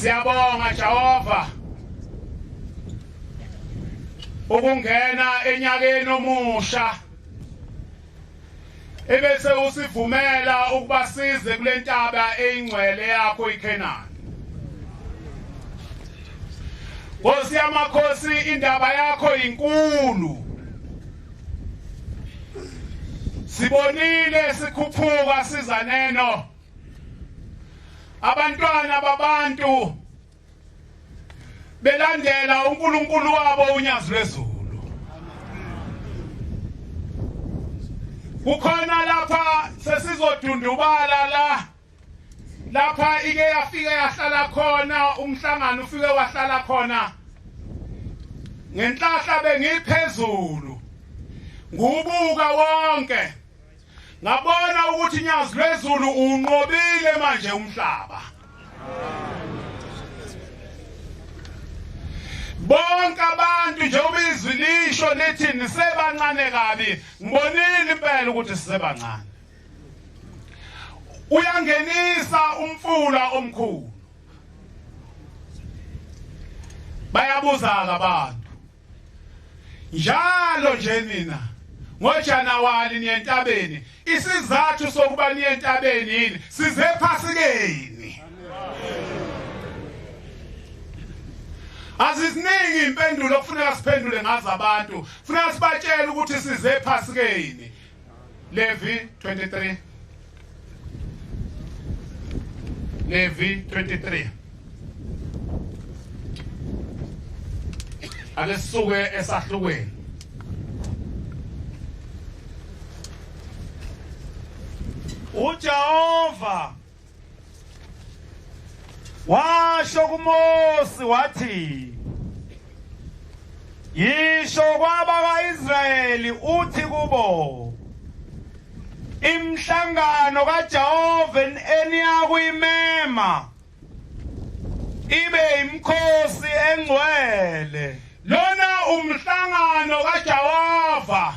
Siyabonga Jehova ukungena enyakeni omusha ebese usivumela ukuba size kule ntaba eyingcwele yakho iKhenani. Nkosi yamakhosi, indaba yakho inkulu. Sibonile sikhuphuka siza neno abantwana babantu belandela uNkulunkulu wabo uNyazi lwezulu. Kukhona lapha sesizodundubala la lapha ike yafika yahlala khona umhlangano ufike wahlala khona ngenhlahla bengiphezulu ngubuka wonke ngabona ukuthi iNyazi lwezulu unqobile manje umhlaba. Bonke abantu njengoba izwi lisho lithi nisebancane kabi, ngibonile impela ukuthi sisebancane. Uyangenisa umfula omkhulu. Bayabuza-ke abantu njalo nje nina ngoJanuwari niye entabeni, isizathu sokuba niye entabeni yini? Size ephasikeni. Aziziningi impendulo okufuneka siphendule ngazo abantu, kufuneka sibatshele ukuthi size ephasikeni. Levi 23, Levi 23. Ake sisuke esahlukweni. UJehova washo kuMose wathi, yisho kwabakwa-Israyeli uthi kubo, imihlangano kaJehova eniyakuyimema ibe imikhosi engcwele. Lona umhlangano kaJehova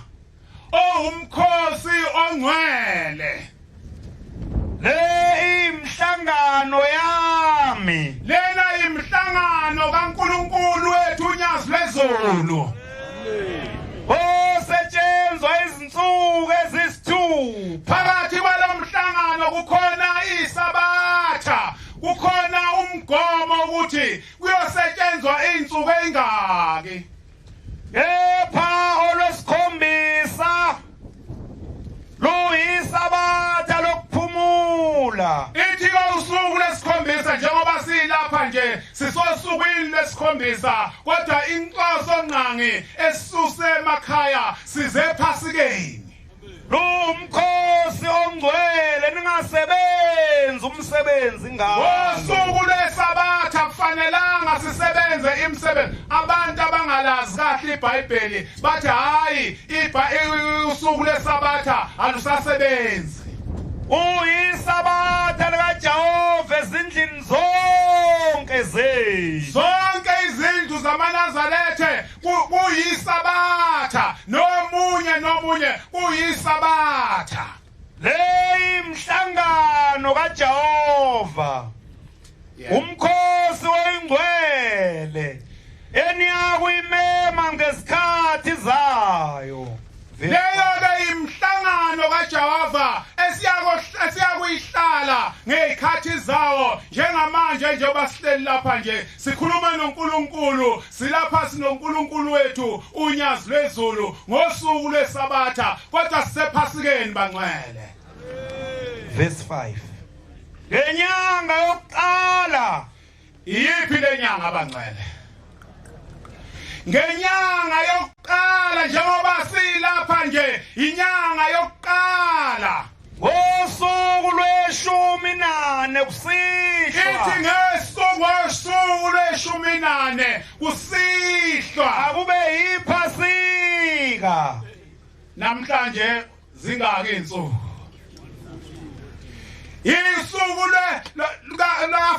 owumkhosi ongcwele. Le imihlangano yami. Lena imihlangano kaNkulunkulu wethu uNyazi lwezulu. Osetshenzwa izinsuku ezisithupha. Phakathi kwalomhlangano kukhona isabatha, kukhona umgomo ukuthi kuyosetshenzwa izinsuku ezingaki. Kepha olwesikhombisa luyisabatha lokuphumula. Ithi ke usuku lwesikhombisa, njengoba silapha nje sisosukwini lwesikhombisa, kodwa inhloso ngqangi esisuse emakhaya size ephasikeni. Lumkhosi ongcwele, ningasebenzi umsebenzi ngawo. Ngosuku lwesabatha kufanelanga sisebenze imisebenzi. Abantu abangalazi kahle iBhayibheli bathi hayi, usuku lwesabatha alusasebenzi. Uyisabatha likaJehova ezindlini zonke zethu. Zonke izindlu zamaNazarethe kuyisabatha, nomunye nomunye kuyisabatha. Le imhlangano kaJehova, umkhosi oyingcwele eniyakuyimema ngesikhathi zayo. Leyo ke imihlangano kaJehova esiyakuyihlala ngezikhathi zawo. Njengamanje njengoba sihleli lapha nje sikhuluma noNkulunkulu, silapha sinoNkulunkulu wethu uNyazi lwezulu ngosuku lwesabatha, kodwa sisephasikeni bangcwele. Verse 5. Ngenyanga yokuqala. Iyiphi lenyanga bangcwele? Ngenyanga yokuqala, njengoba silapha nje inyanga yokuqala, ngosuku lweshumi nane kusihlwa. Ithi ngosuku lweshumi nane kusihlwa akube yiphasika. Namhlanje zingaki insuku? Isuku la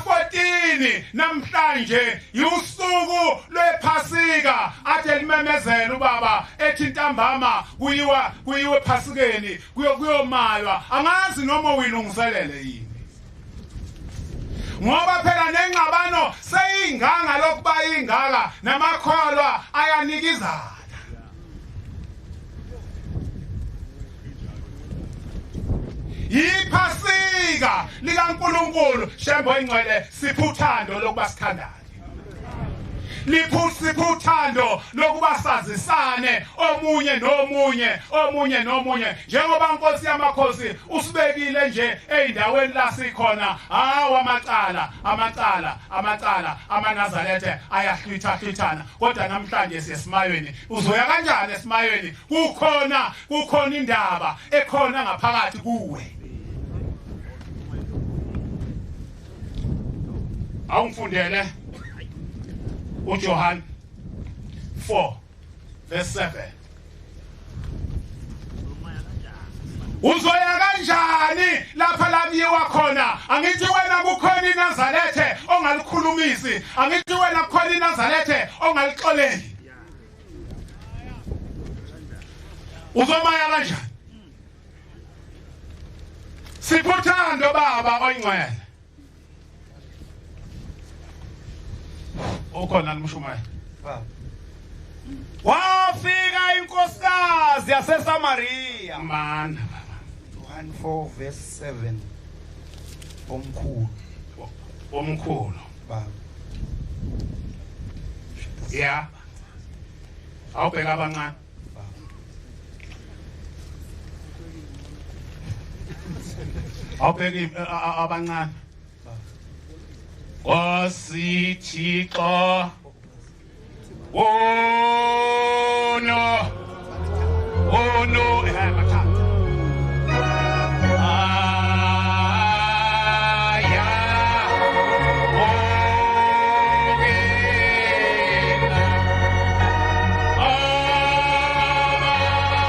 14 namhlanje usuku lwephasika ade limemezela ubaba ethi ntambama kuyiwe ephasikeni, kuyomaywa. Angazi noma uyilungiselele yini, ngoba phela nengxabano Njengoba ingaka namakholwa ayanikizana. Iphasika likaNkuluNkulu Shembe ingcwele siphuthando lokuba sithandane. Liphuthando lokuba sazisane omunye nomunye omunye nomunye njengoba Nkosi yamakhosi usibekile nje eindaweni la sikhona. Hawa amacala amacala amacala amaNazaretha ayahlwitha hlwithana, kodwa namhlanje siyesimayweni. Uzoya kanjani esimayweni? Kukhona indaba ekhona ngaphakathi kuwe. Awungifundele uJohn 4 verse 7. Uzoya kanjani lapha labiwa khona? Angithi wena kukhona iNazaretha ongalikhulumisi, angithi wena kukhona iNazaretha ongalixoleli. Uzomaya kanjani? Siphuthando baba oyingcwele. Ukhona nimshumayela. Wafika inkosikazi yaseSamaria. Mana John 4 verse 7. Omkhulu omkhulu baba. Yeah. Awubheka abancane. Awubheka abancane. Nkosi Thixo ono ono bathatha aya ogena abantu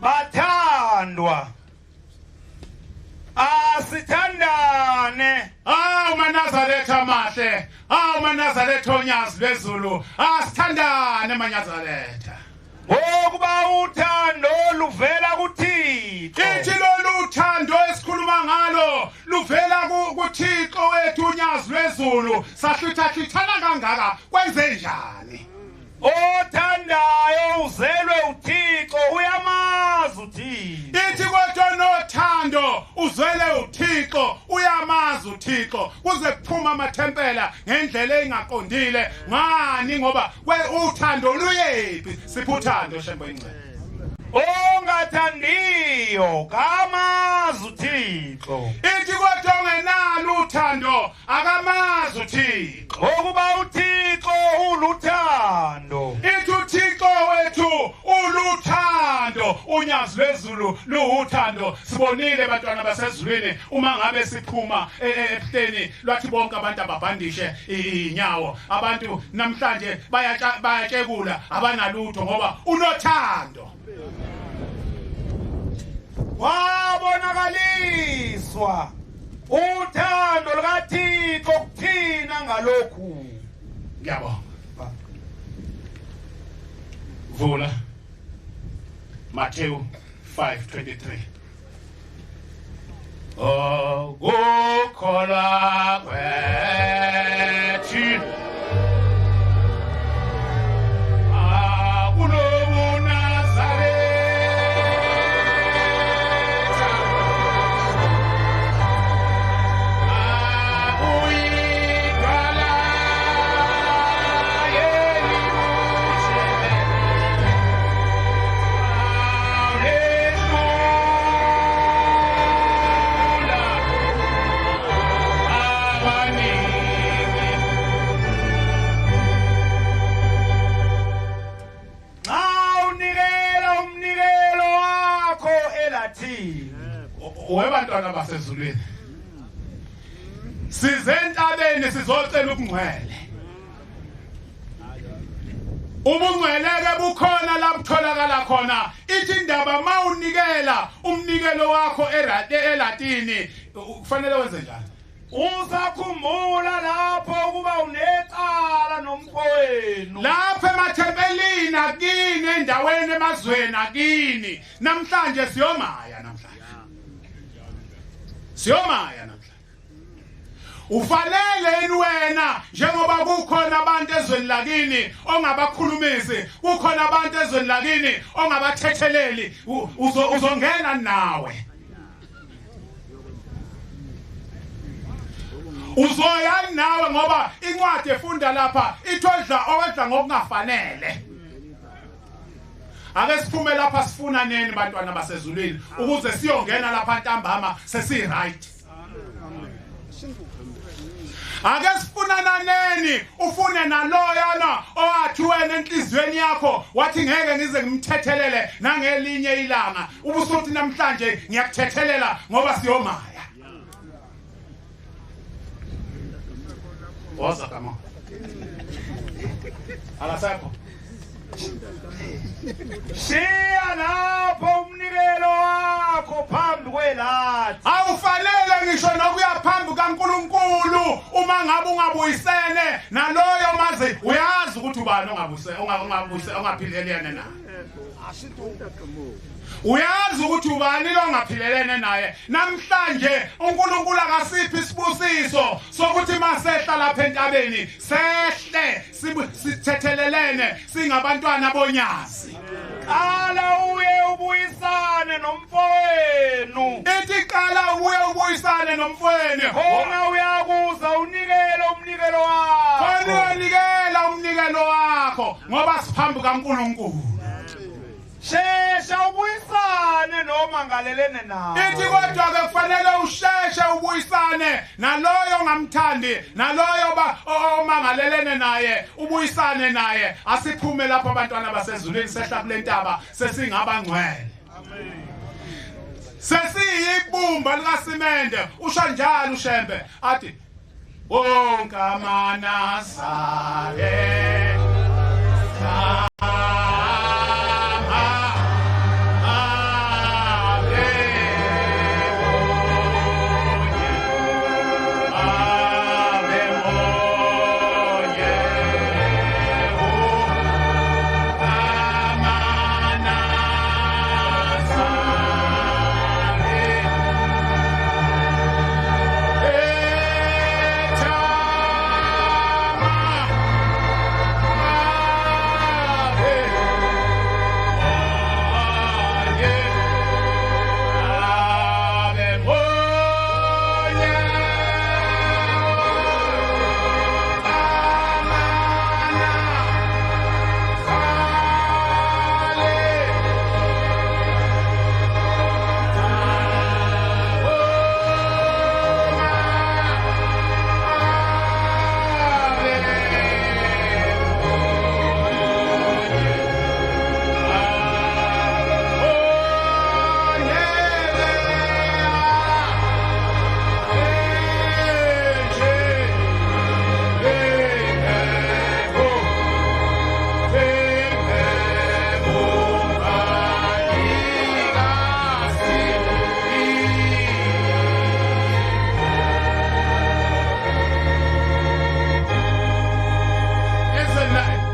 Bathandwa asithandane. Awu maNazaretha amahle, awu maNazaretha onyazi lwezulu, asithandane maNazaretha. Ngokuba uthando luvela kuThixo. Ithi lolu uthando esikhuluma ngalo luvela kuThixo wethu unyazi lwezulu. Sahluthahlithana kangaka kwenze njani? Othandayo uzelwe uThixo uyamazi uThixo. Ithi kodwa nothando uzele uThixo uyamazi uThixo. Kuze kuphuma amathempela ngendlela engaqondile. Ngani? Ngoba uthando luyephi? Siphuthando Shembe ingcwele. Ongathandiyo kamazi uThixo. Ithi kodwa ongenalo uthando akamazi uThixo. Ngokuba uThixo uluthando. Ithi uThixo wethu uluthando. Unyazi lwezulu luwuthando. Sibonile bantwana basezulwini uma ngabe siphuma ebuhleni lwathi bonke abantu ababhandishe inyawo. Abantu namhlanje bayatshekula abanalutho ngoba unothando. Wabonakaliswa uthando lukaThixo kuthina ngalokhu. Ngiyabonga. Vula Matthew 5:23. Ukukholwa kwethu Webantwana basezulwini, size entabeni sizocela ubungcwele. Ubungcwele-ke bukhona la butholakala khona. Ithi indaba, mawunikela umnikelo wakho elatini, kufanele wenze njani? Usakhumbula lapho ukuba unecala nomfowenu. Lapha emathempelini akini, endaweni, emazweni akini, namhlanje siyomaya, namhlanje siyomaya, namhlanje ufanele yini wena, njengoba kukhona abantu ezweni lakini ongabakhulumisi, kukhona abantu ezweni lakini ongabathetheleli, uzongena nawe, uzoya nawe? Ngoba incwadi efunda lapha ithi odla, owedla ngokungafanele. Ake siphume lapha sifuna neni, bantwana basezulwini, ukuze siyongena lapha ntambama sesi-right. Ake sifunananeni, ufune naloyana owathi wena enhliziyweni yakho wathi ngeke ngize ngimthethelele nangelinye ilanga, ubusuthi namhlanje ngiyakuthethelela ngoba siyomaya. Woza kama alasekho. Shiya lapho umnikelo wakho phambi kwelathi. Awufanele ngisho nokuya phambi kaNkuluNkulu uma ngabe ungabuyisene naloyo mazi uyazi ukuthi ubani ongabuyise, ongabuyise, ongaphilelene naye. Uyazi ukuthi ubani lo ongaphilelene naye. Namhlanje uNkulunkulu akasiphi isibusiso sokuthi masehla lapha entabeni sehle sithethelelene singabantwana bonyazi. Qala uye ubuyisane nomfowenu. Ithi qala uye ubuyisane nomfowenu. Khona uyakuza unikele umnikelo wakho. Khona uyanikela umnikelo wakho, ngoba siphambi kaNkulunkulu. Shesha ubuyisane noma ngalelene nawe. Ithi kodwa ke kufanele usheshe ubuyisane naloyo ongamthandi, naloyo ba omangalelene naye, ubuyisane naye. Asiphume lapho abantwana basezulwini, sehla kule ntaba sesingabangcwele. Sesiyibumba likasimende. Usho njalo uShembe athi wonke amanazare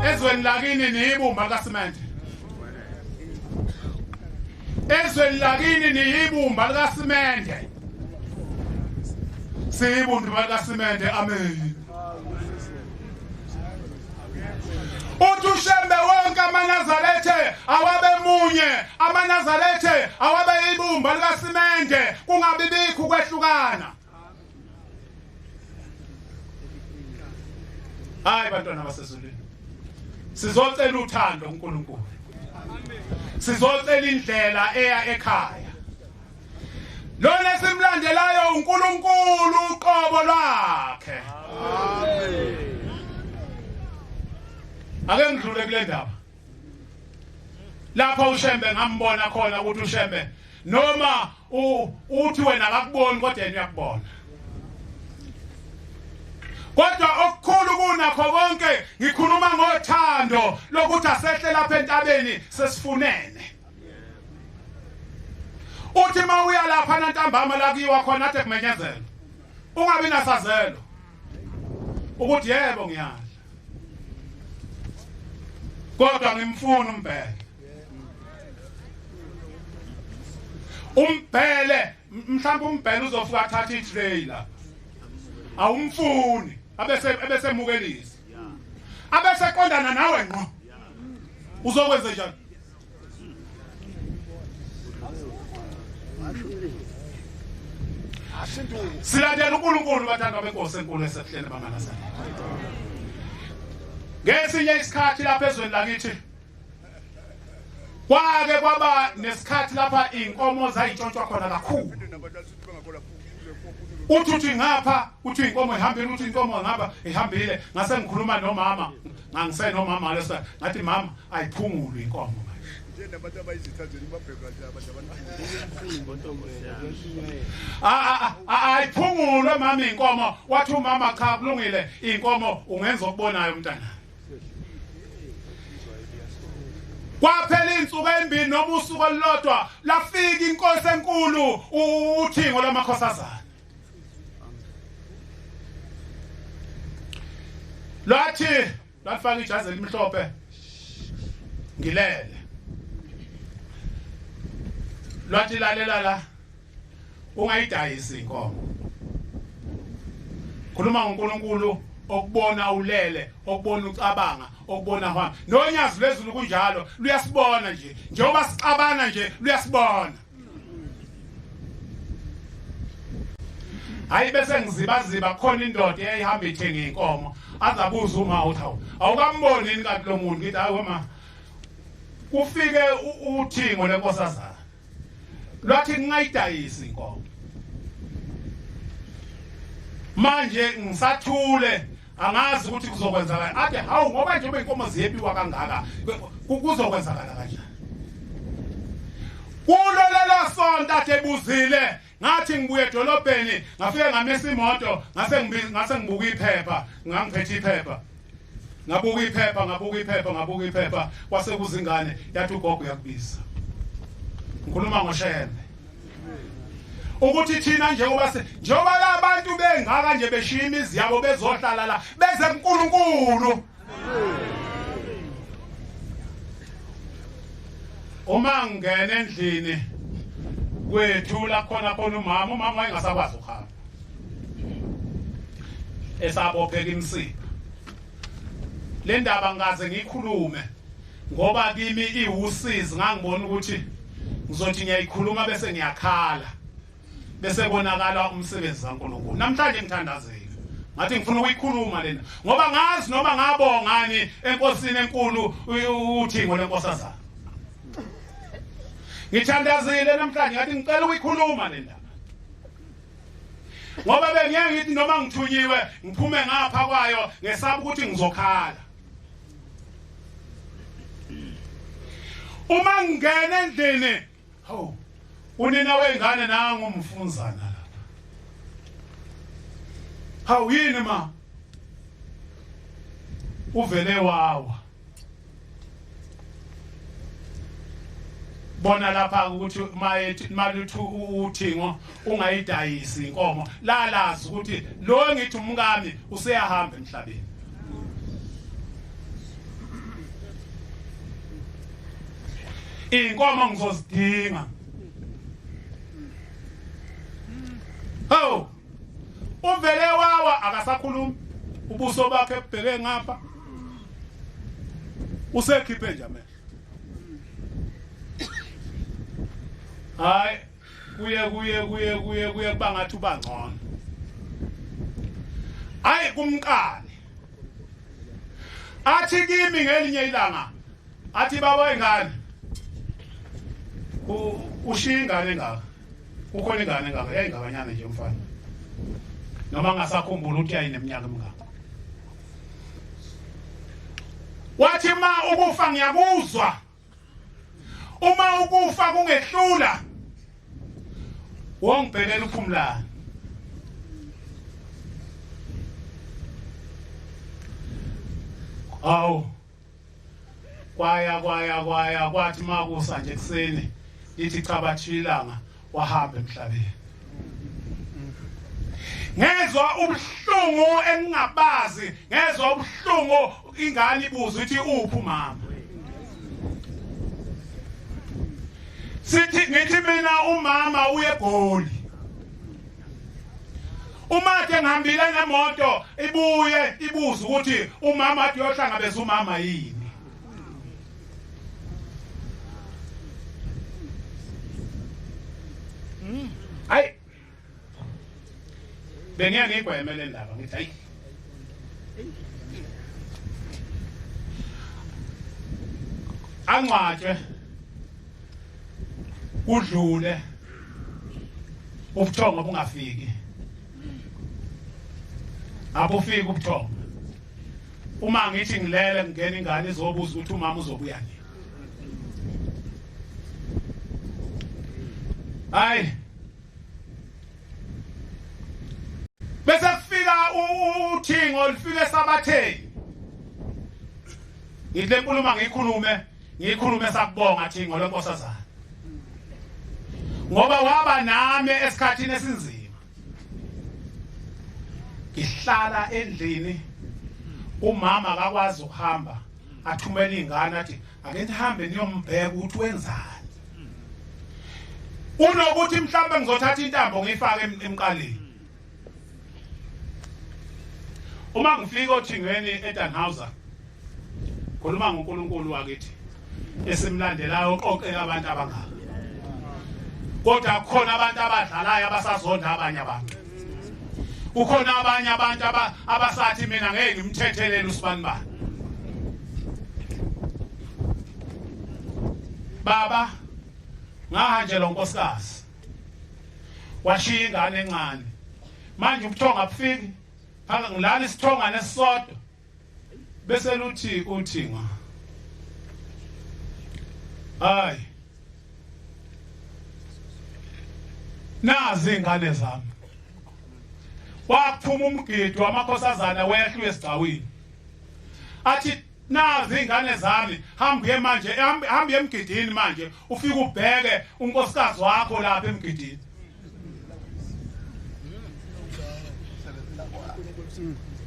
Ezweni lakini niyibumba likasimende. Ezweni lakini niyibumba likasimende. Siyibumba likasimende. Amen. Uthi uShembe wonke amaNazarethe awabe munye, amaNazarethe awabe ibumba likasimende, kungabi bikho ukwehlukana. Hayi bantwana basezulwini, sizocela uthando kuNkulunkulu, sizocela indlela eya ekhaya. Lona esimlandelayo uNkulunkulu uqobo lwakhe. Ake ngidlule kule ndaba lapho uShembe ngambona khona ukuthi uShembe Noma uthi wena akakuboni kodwa yena uyakubona. Kodwa okukhulu kunakho konke ngikhuluma ngothando lokuthi asehle lapha entabeni sesifunene. Uthi mawuya lapha nantambama la kuyiwa khona athe kumenyezela. Ungabi nasazelo. Ukuthi yebo ngiyadla. Kodwa ngimfuna umbhele. Umbhele mhlawumbe umbhele uzofika athathe itray lapha. Awumfuni abese ebesemukelisa. Abese qondana nawe ngqo. Uzokwenza njani? Silandela uNkulunkulu bathandwa benkosi enkulu esehlele banganasana. Ngesinye isikhathi lapha ezweni lakithi kwake kwaba nesikhathi lapha inkomo zayitshontshwa khona kakhulu. Uthi uthi ngapha uthi inkomo ihambile uthi inkomo ngapha ihambile ngase ngikhuluma nomama ngangisenomama leso ngathi mama ayiphungulwe inkomo manje. Njengabantu abayizitha zenu babheka nje abantu Ayiphungulwe mama inkomo wathi umama cha kulungile inkomo ungenza okubonayo mntana. Kwaphela insuku ezimbili noma usuku olulodwa lafika inkosi enkulu uthingo lwamakhosazana. Lwathi lwafaka ijazi elimhlophe ngilele. Lwathi lalela la ungayidayisi inkomo. Khuluma ngoNkulunkulu okubona ulele, okubona ucabanga, okubona hamba. Nonyazi lwezulu kunjalo, luyasibona nje. Njengoba sixabana nje luyasibona. Hayi bese ngizibaziba khona indoda eyayihamba ithenga inkomo. Azabuza uma uthi hawu awukamboni yini kanti lo muntu ngithi hayi ma kufike uthingo lenkosazana. Lwathi ngingayidayisi inkomo. Manje ngisathule angazi ukuthi kuzokwenzakala. Athi hawu ngoba njengoba inkomo ziyebiwa kangaka kuzokwenzakala kanjani? Kulo lelo sonto ade ebuzile ngathi ngibuye edolobheni ngafike ngamisa imoto ngase ngase ngibuka iphepha ngangiphethe iphepha ngabuka iphepha ngabuka iphepha ngabuka iphepha kwase kuzingane yathi ugogo uyakubiza. Ngikhuluma ngoShembe. Ukuthi thina njengoba njengoba labantu bengaka nje beshiya imizi yabo bezohlala la beze kuNkulunkulu. Uma ngingena endlini kwethu la khona khona umama umama wayengasakwazi ukuhamba. Esabopheka imisipha. Le ndaba ngaze ngiyikhulume ngoba kimi iwusizi ngangibona ukuthi ngizothi ngiyayikhuluma bese ngiyakhala bese konakala umsebenzi kaNkulunkulu. Namhlanje ngithandazile ngathi ngifuna ukuyikhuluma lena ngoba ngazi noma ngabongani enkosini enkulu uthingo lenkosazana. Ngithandazile namhlanje ngathi ngicela ukuyikhuluma le ndaba ngoba bengiyeke ngithi noma ngithunyiwe ngiphume ngapha kwayo ngesaba ukuthi ngizokhala. Uma ngingena endlini hawu unina wengane nangu umfunzana lapha. Hawu yini ma? Uvele wawa. Bona lapha ukuthi mayethi maluthu uthingo ungayidayisi inkomo lalazi ukuthi lo ngithi umkami useyahamba emhlabeni. Inkomo ngizozidinga. Hawu uvele wawa akasakhulumi ubuso bakhe bubheke ngapha usekhiphe nje amehlo. Hayi kuye kuye kuye kuye kuye kuba ngathi uba ngcono. Hayi kumqale. Athi kimi ngelinye ilanga athi baba ingane ushiya ingane engaka kukhona ingane engaka yayingakanyana nje umfana noma ngasakhumbula ukuthi yayineminyaka emingaka. Wathi ma ukufa ngiyakuzwa uma ukufa kungehlula Wongibhekela uphumlana. Awu kwaya kwaya kwaya kwathi makusa nje kuseni lithi chabathilanga wahamba emhlabeni. Ngezwa ubuhlungu engingabazi, ngezwa ubuhlungu ingane ibuza ithi uphi umama. Sithi ngithi mina umama uye eGoli. Uma ke ngihambile ngemoto ibuye ibuza ukuthi umama athi uyohlangabeza umama yini. Hayi bengiya ngigweme le ndaba ngithi hayi angcwatshwe kudlule ubuthongo bungafiki. Abufiki ubuthongo. Uma ngithi ngilele ngena ingane izobuza ukuthi umama uzobuya nini. Hayi bese kufika uthingo lifike sabatheni. Ngithi le nkulumo ngiyikhulume sakubonga thingo lenkosazana, ngoba waba nami esikhathini esinzima. Ngihlala endlini umama akakwazi ukuhamba, athumela ingane athi ake nihambe niyombheka ukuthi wenzani. Unokuthi mhlawumbe ngizothatha intambo ngiyifake emqaleni. Uma ngifika othingweni eDanhauser, khuluma ngoNkulunkulu wakithi esimlandelayo oqoqeka abantu abangaka, kodwa kukhona abantu abadlalayo abasazonda abanye abantu. Kukhona abanye abantu abasathi mina ngeke ngimthethelele usibanibani. Baba ngahanjelwa unkosikazi washiya ingane encane. Manje ubuthongo abufiki, phaka ngilala isithongane esisodwa bese luthi uthinga hayi nazi ingane zami. Waphuma umgidi wamakhosazana wehlu esigcawini athi nazi ingane zami, hambe manje, hambe emgidini manje ufike ubheke unkosikazi wakho lapha emgidini.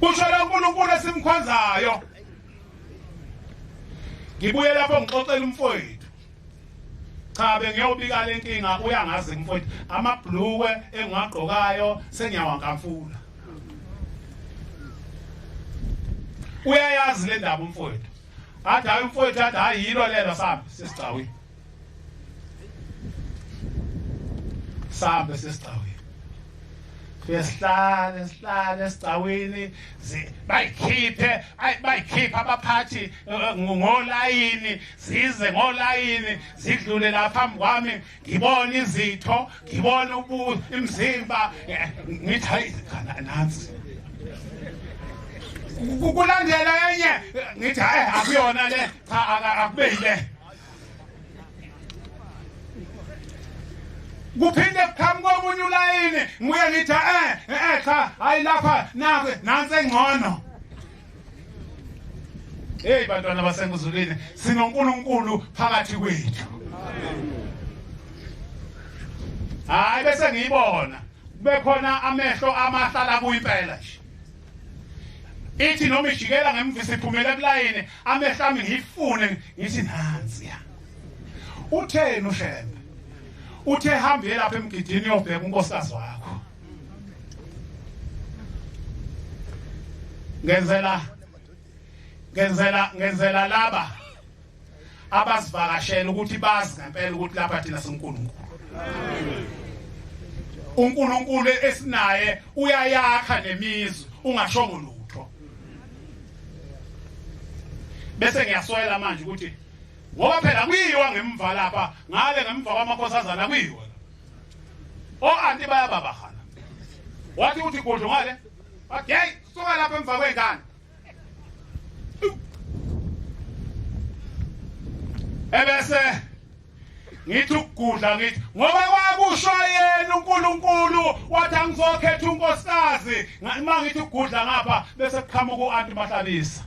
Kusho lo nkulunkulu esimkhonzayo. Ngibuye lapho ngixoxela umfowethu. Cha bengiyobika le nkinga, uyangazi mfowethu, amabhlukwe engiwagqokayo sengiyawankamfula. Uyayazi le ndaba umfowethu. Athi hayi umfowethu, athi hayi yilo lelo sambe sesigcawini. Sambe sesigcawini. Sihlale sihlale esigcawini, bayikhiphe bayikhiphe abaphathi ngolayini, zize ngolayini zidlule lapha phambi kwami, ngibone izitho, ngibone imizimba, ngithi hayi nansi. Kulandela enye ngithi hayi akuyona le, cha akube yile. Kuphinde kuqhamuka omunye ulayini, ngibuye ngithi cha hayi lapha nakho nansi engcono. Hey bantwana baseNguzulwini, sinoNkulunkulu phakathi kwethu. Hayi bese ngiyibona kube khona amehlo amahlala kuyimpela nje. Ithi noma ijikela ngemva siphumele kulayini, amehlo ami ngiyifune ngithi nansi ya. Utheni uShembe? Uthe hambe lapha emgidini uyobheka unkosikazi wakho. Ngenzela laba abasivakashela ukuthi bazi ngempela ukuthi lapha thina siNkulunkulu. uNkulunkulu esinaye uyayakha nemizi ungashongo lutho. Bese ngiyaswela manje ukuthi ngoba phela kuyiwa ngemva lapha ngale ngemva kwamakhosazana kuyiwa. O anti bayababahana. Wathi uthi godlo ngale. Wathi hey suka lapha emva kwengane. Ebese Ngithi ukugudla ngithi ngoba kwakusho yena uNkulunkulu wathi angizokhetha unkosikazi uma ngithi ukugudla ngapha bese kuqhamuka u-anti Mahlabisa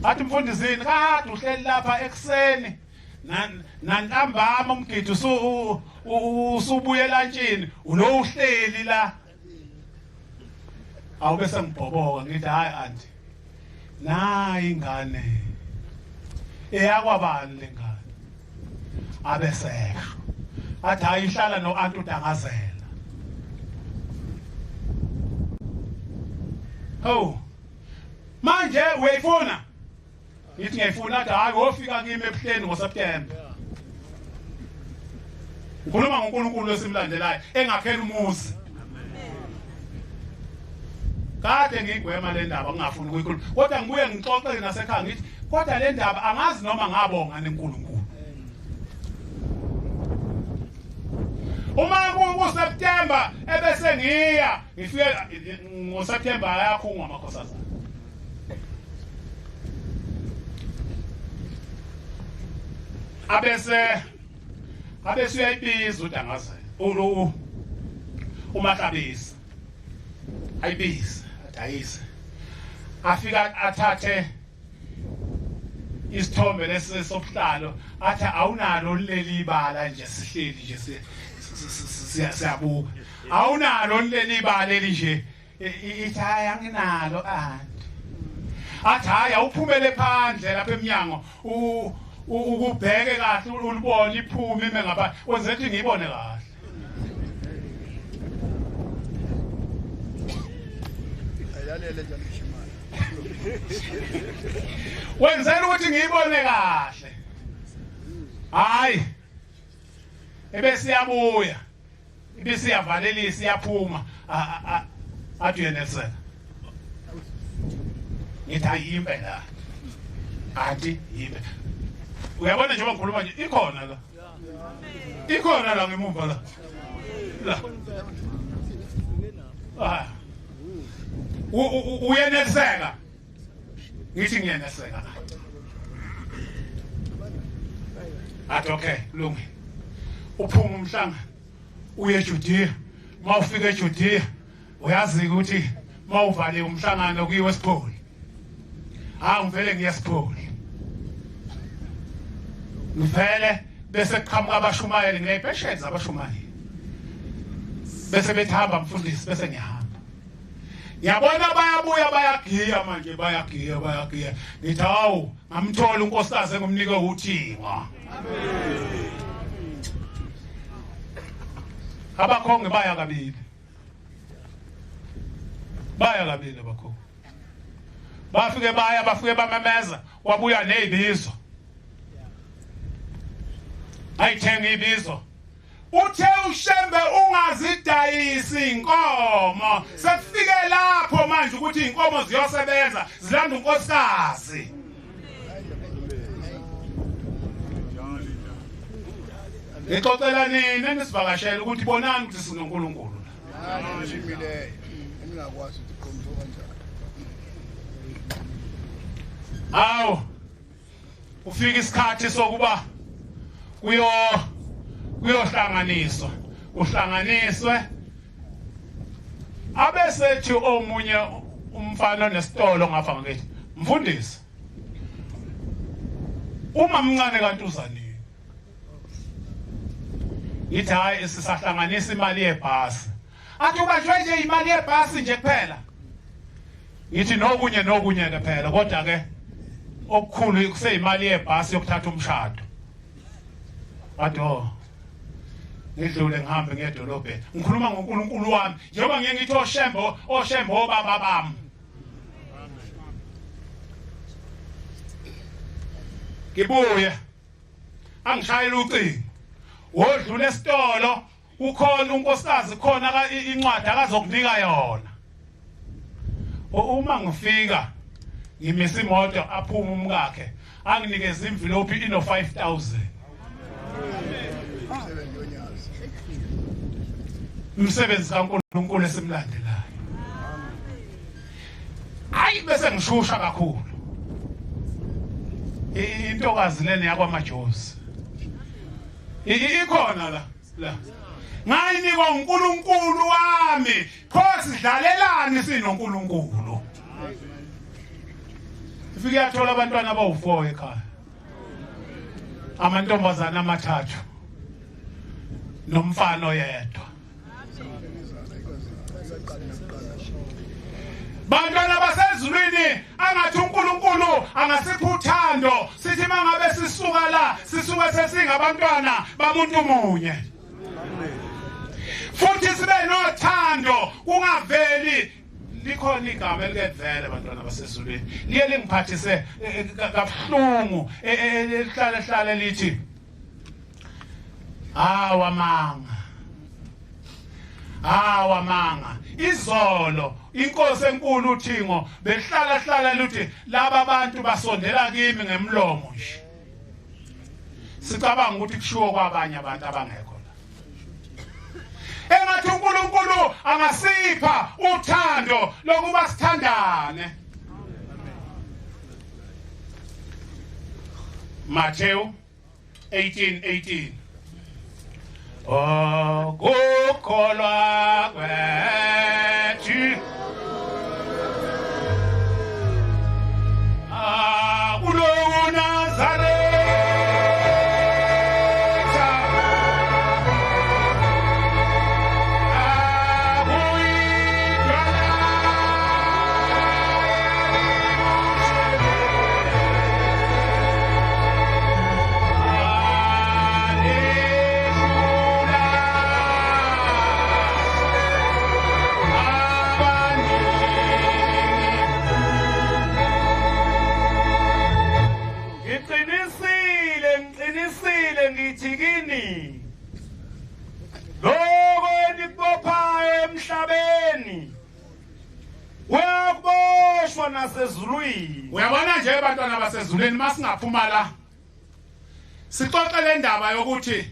athi mfundisini kade uhleli lapha ekuseni nantambama umgidi usubuye elantshini ulo uhleli la awube sengibhoboka ngithi hayi anti nayi ingane eyakwabani lengane abesesho athi hayi ihlala no-anti udangazela hawu manje uyayifuna ngithi ngiyayifuna athi hayi wofika kimi ebuhleni ngoSeptember ngikhuluma ngoNkulunkulu esimlandelayo engakhela umuzi kade ngiyigwema le ndaba ngingafuni ukuyikhuluma kodwa ngibuye ngixoxe nasekhaya ngithi kodwa le ndaba angazi noma ngabonga neNkulunkulu uma kuSeptember ebese ngiya ngifike ngoSeptember ayakhungwa amakhosazana abese abese uyayibiza udangazela ulu umahlabisa ayibize adayise afika athathe isithombe lesi sobuhlalo athi awunalo leli ibala nje sihleli nje siyabuka awunalo leli ibala elinje ithi hayi anginalo anti athi hayi awuphumele phandle lapha emnyango ukubheke kahle ulibone iphume ime ngapha wenze ukuthi ngiyibone kahle ayilalele njalo ishimane wenzela ukuthi ngiyibone kahle hayi ebese iyabuya ibese iyavalelisa iyaphuma athi uyeneliseka ngithi hayi impela anti yimpe uyabona njengoba ngikhuluma nje ikhona la ikhona la ngemumva la la ah uyeneliseka ngithi ngiyeneliseka athi okay kulungile uphuma umhlanga uye eJudea mawufika eJudea uyazi ukuthi mawuvale umhlangano kuyiwe esipholi hawu ngivele ngiye esipholi ngivele bese kuqhamuka abashumayeli ngiyayibhesheza abashumayeli bese bethi hamba mfundisi bese ngiyahamba ngiyabona bayabuya bayagiya manje bayagiya bayagiya ngithi hawu ngamthola unkosikazi engumnike uthingo abakhongi baya kabili baya kabili abakhongi bafike baya bafike bamemeza wabuya nezibizo ayithenga ibizo uthe ushembe ungazidayisi inkomo sekufike lapho manje ukuthi inkomo ziyosebenza zilanda unkosikazi ngixoxela nini enisivakashela ukuthi bonani ukuthi sinoNkulunkulu la engingakwazi ukuthi qomtho kanjani awu ufika isikhathi sokuba kuyo kuyohlanganiswa uhlanganiswe abesethi omunye umfana onesitolo ngapha ngakithi mfundisi uma mncane kanti uzanini ngithi hayi sisahlanganisa imali yebhasi athi ubanjwe nje imali yebhasi nje kuphela ngithi nokunye nokunye ke phela kodwa ke okukhulu kuseyimali yebhasi yokuthatha umshado wathi oh ngidlule ngihambe ngiye edolobheni ngikhuluma ngoNkulunkulu wami njengoba ngiye ngithi oshembo oshembo obaba bami ngibuye angishayela ucingo wodlula esitolo kukhona unkosikazi khona incwadi akazokunika yona uma ngifika ngimisa imoto aphume umkakhe anginikeze imvilophi ino 5000 umsebenzi kaNkulunkulu esimlandelayo hayi bese ngishusha kakhulu intokazi lena yakwamajozi Ikhona la la ngayinikwa uNkulunkulu wami. Pho sidlalelani sinoNkulunkulu? Ifike yathola abantwana abawu4 ekhaya, amantombazana amathathu nomfana oyedwa. Bantwana basezulwini, angathi uNkulunkulu angasipha uthando, sithi mangabe sisuka la sisuke sesingabantwana bamuntu munye, futhi sibe nothando kungaveli. Likhona igama elikevele bantwana basezulwini, liye lingiphathise kabuhlungu, lihlale hlale lithi awamanga awamanga. Izolo inkosi enkulu uThingo behlala hlala luthi laba bantu basondela kimi ngemlomo nje. Sicabanga ukuthi kushiwo kwabanye abantu abangekho la. Engathi uNkulunkulu angasipha uthando lokuba sithandane. Matthew 18:18. Okukholwa kwethu akulokuNazaretha akuyidwala Ngiqinisile ngithi kini, lokho enikubophayo emhlabeni kuyakuboshwa nasezulwini. Uyabona nje bantwana basezulwini, masingaphuma la sixoxe le ndaba yokuthi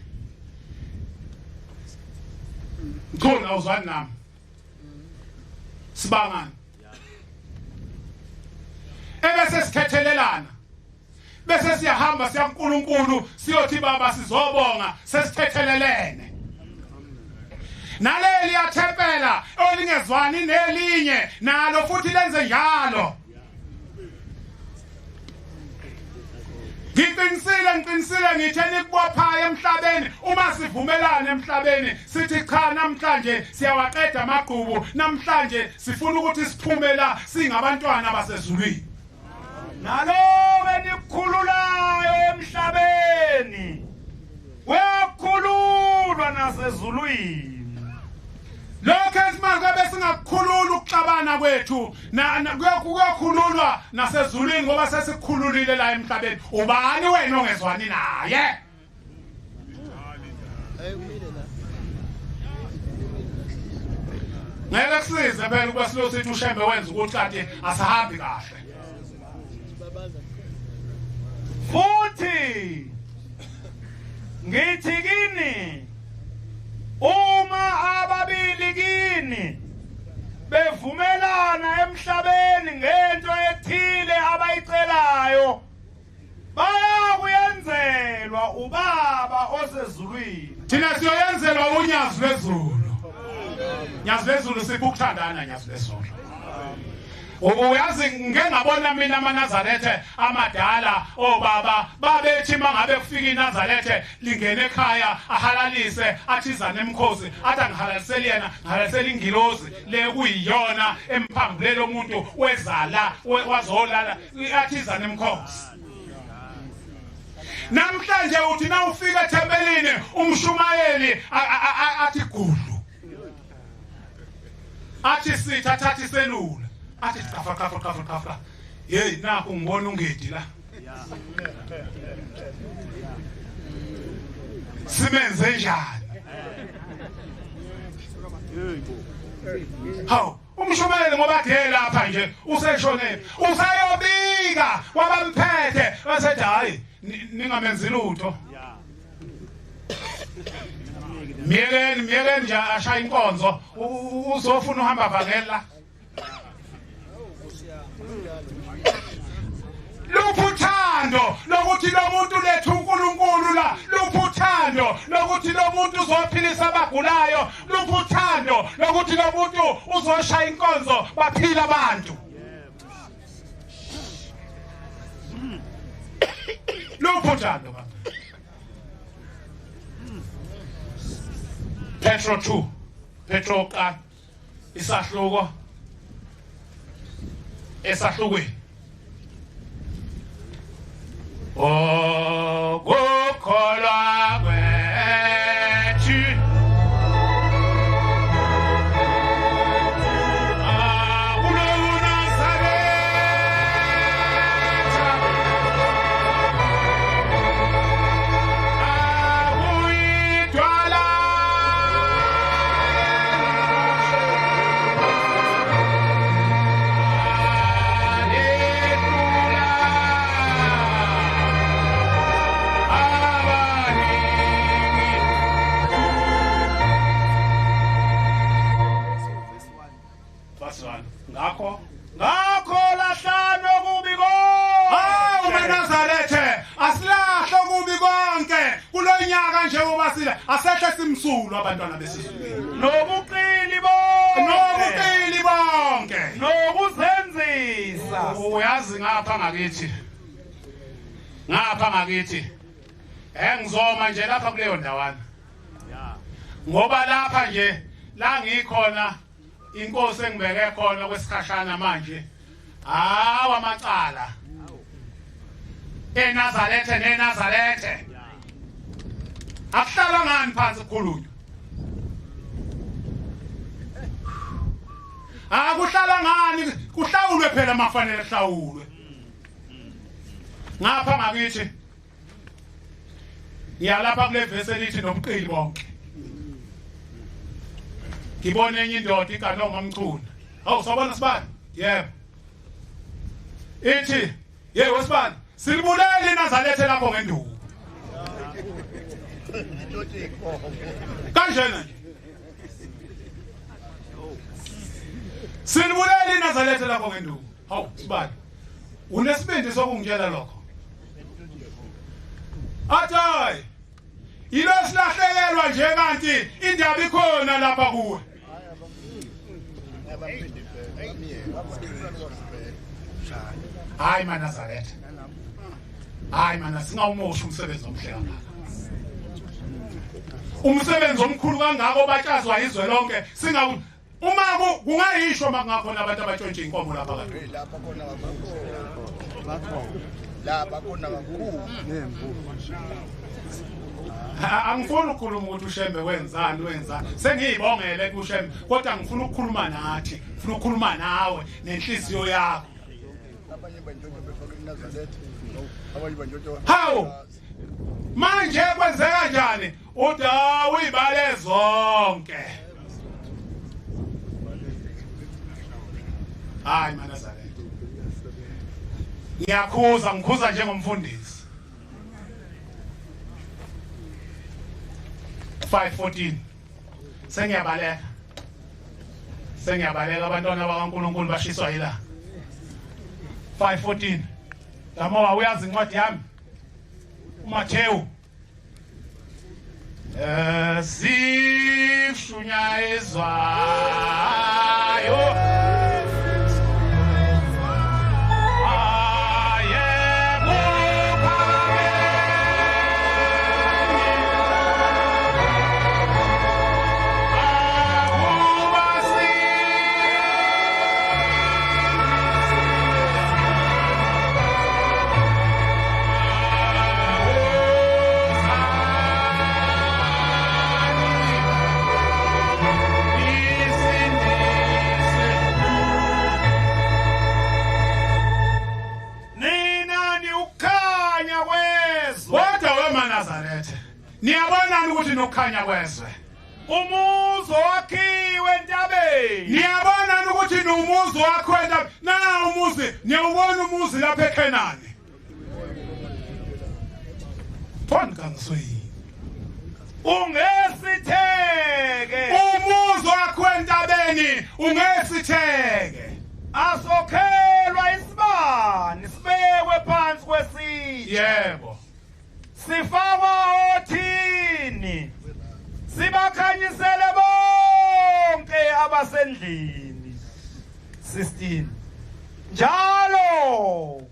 Mkhulu awuzwani nami, sibangani, ebese sithethelelana, bese siyahamba siya kuNkulunkulu siyothi baba sizobonga sesithethelelene. Naleli yathempela olingezwani nelinye nalo futhi lenze njalo. Ngiqinisile ngiqinisile ngithe nikubophayo emhlabeni, uma sivumelana emhlabeni sithi cha namhlanje siyawaqeda amagqubu, namhlanje sifuna ukuthi siphume la singabantwana basezulwini. Naloko enikukhululayo emhlabeni kuyakhululwa nasezulwini. Lokho esimanje besingakukhulula ukuxabana kwethu kuyakhululwa nasezulwini ngoba sesikhululile la emhlabeni. Ubani wena ongezwani naye? Ngeke kusize phela ukuba silokhu sithi uShembe wenza ukuthi kanti asihambi kahle. Futhi ngithi kini, uma ababili kini bevumelana emhlabeni ngento ethile abayicelayo, bayakuyenzelwa ubaba osezulwini. Thina siyoyenzelwa unyazi lwezulu. Nyazi lwezulu sipho ukuthandana, nyazi lwezulu. Uyazi ngeke ngabona mina amaNazarethe amadala obaba babethi mangabe kufika iNazarethe lingene ekhaya ahalalise athizane emkhosi athi angihalaliseli yena, ngihalalisela ingilozi le kuyiyona emphambulele umuntu wezala wazolala athizane emkhosi. Namhlanje uthi na ufika ethempelini umshumayeli athi gudlu, athi sitha, athathe iselula athi qafa qafa qafa qafa, hey nakho ngibona ungedi la, simenze njani? Hawu umshumayeli ngoba athe lapha nje useshonele, usayobika kwabamphethe basethi hayi ningamenzi lutho, miyekeni miyekeni nje ashaya inkonzo, uzofuna uhamba vangela. Luphuthando lokuthi lo muntu lethu uNkulunkulu la, luphuthando lokuthi lo muntu uzophilisa abagulayo? Luphi uthando lokuthi lo muntu uzoshaya inkonzo baphila abantu? Luphi uthando baba? Petro 2, Petro oqala isahluko esahlukweni. Okukholwa kwethu akulokuNazaretha, akuyidwala alehlula abaningi. Verse 1. Ngakho Ngakho lahlani okubi Hawu konke. meNazarethe, asilahle okubi konke kulonyaka njengoba sila asehle simsulwa abantwana besizulwini. Nobuqili bonke. Nobuqili bonke. Nokuzenzisa. Uyazi ngapha ngakithi. Ngapha ngakithi. Engizoma nje lapha kuleyo ndawana. Ngoba lapha nje la ngikhona inkosi engibeke khona kwesikhashana manje. Hawa amacala. eNazarethe neNazarethe. Akuhlalwa ngani phansi kukhulunywa? Akuhlala ngani kuhlawulwe phela mafanele kuhlawulwe. Ngapha ngakithi ngiyalapha kule verse elithi nobuqili bonke. Ngibone enye indoda iganoma Mchunu. Hawu sawubona sibani? Yebo. Ithi, "Yebo sibani, silibulele iNazarethe lapho ngenduku." Kanjena nje. Silibulele iNazarethe lapho ngenduku. Hawu sibani. Unesibindi sokungitshela lokho. Athi hayi. Yilo silahlekelwa nje kanti indaba ikhona lapha kuwe. Hayi maNazaretha. Hayi mana singawumoshi umsebenzi omhle kangaka. Umsebenzi omkhulu kangaka obatshazwa izwe lonke singawu uma kungayisho makungakhona abantu abatshontshe inkomo lapha kade. Lapha khona kakhulu. Lapha khona kakhulu. Angifuni ukukhuluma ukuthi uShembe wenzani wenzani. Sengiyibongele kuShembe kodwa ngifuna ukukhuluma nathi, ngifuna ukukhuluma nawe nenhliziyo yakho. Abanye bantshontsha befaka iNazaretha. Abanye bantshontsha. Hawu! Manje kwenzeka kanjani? Uthi hawu uyibale zonke. Hayi maNazaretha. Ngiyakhuza, ngikhuza njengomfundisi. 5:14. Sengiyabaleka. Sengiyabaleka abantwana bakaNkuluNkulu bashiswa yila. 5:14. Lama uyazi incwadi yami. uMathewu. Sishunyayezwayo. Nina ni ukukhanya kwezwe. Kodwa wemaNazaretha, niyabonani ukuthi nokukhanya kwezwe? Umuzi wakhiwe entabeni. Niyabonani ukuthi numuzi wakho entabeni? Na umuzi, niyawubona umuzi lapha eKhenani. Phon kangswi. Ungesitheke. Umuzi wakho entabeni ungesitheke. Asokhelwa isibani sibekwe phansi kwesitsha. Yebo. Sifakwa othini. Ibakhanyisele bonke abasendlini. 16 Njalo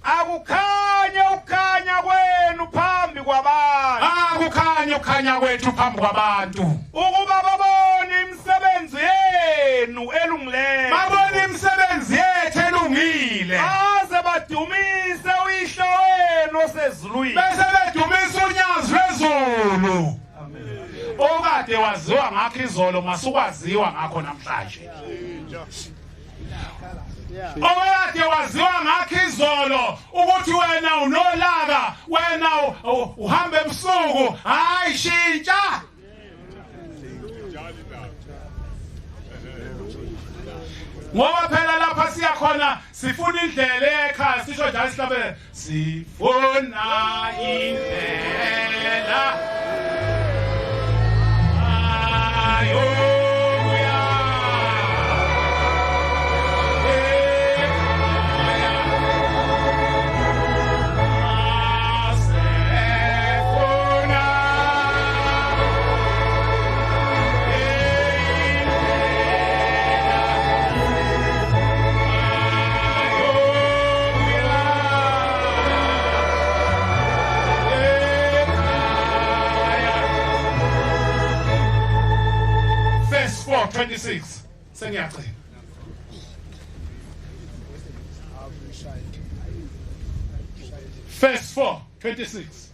akukhanye ukukhanya kwenu phambi kwabantu. Akukhanye ukukhanya kwethu phambi kwabantu. Ukuba babone imisebenzi yenu elungileyo. Babone imisebenzi yethu elungile. Baze badumise uyihlo wenu osezulwini. Bese bedumisa unyazi lwezulu. Okade waziwa ngakho izolo masukwaziwa ngakho namhlanje. Okade waziwa ngakho izolo ukuthi wena unolaka, wena uhamba ebusuku, hayi shintsha. Ngoba phela lapha siya khona sifuna indlela ekhaya, sisho njalo sihlabele sifuna indlela ayokuya ekhaya sifuna Verse 4 26 sengiyagcina. Verse 4 26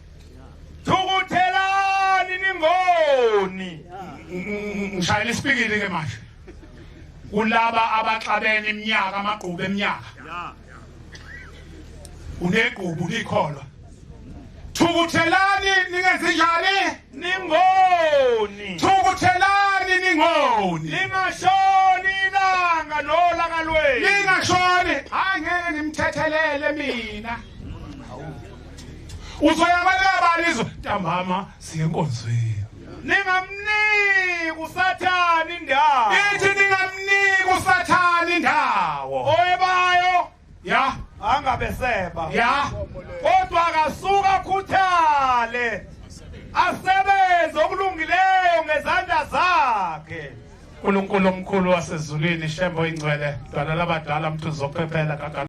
Thukuthelani ningoni. Ngishayela isipikili ke manje kulaba abaxabene iminyaka, amagqubu eminyaka. Unegqubu likholwa. Thukuthelani ningenzi njani? Ningoni. Thukuthelani ningoni. Lingashoni ilanga nolaka lwenu. Lingashoni. Hayi ngeke ngimthethelele mina. Uzoya kwalabani izwe ntambama siye enkonzweni. Ningamniki uSathane indawo. Ithi ningamniki uSathane indawo. Oyebayo ya angabeseba. Ya. Kodwa akasuka akhuthale asebenze okulungileyo ngezandla zakhe. uNkulunkulu omkhulu wasezulwini, Shembo ingcwele, dwala labadala, mntu zophephela gaga.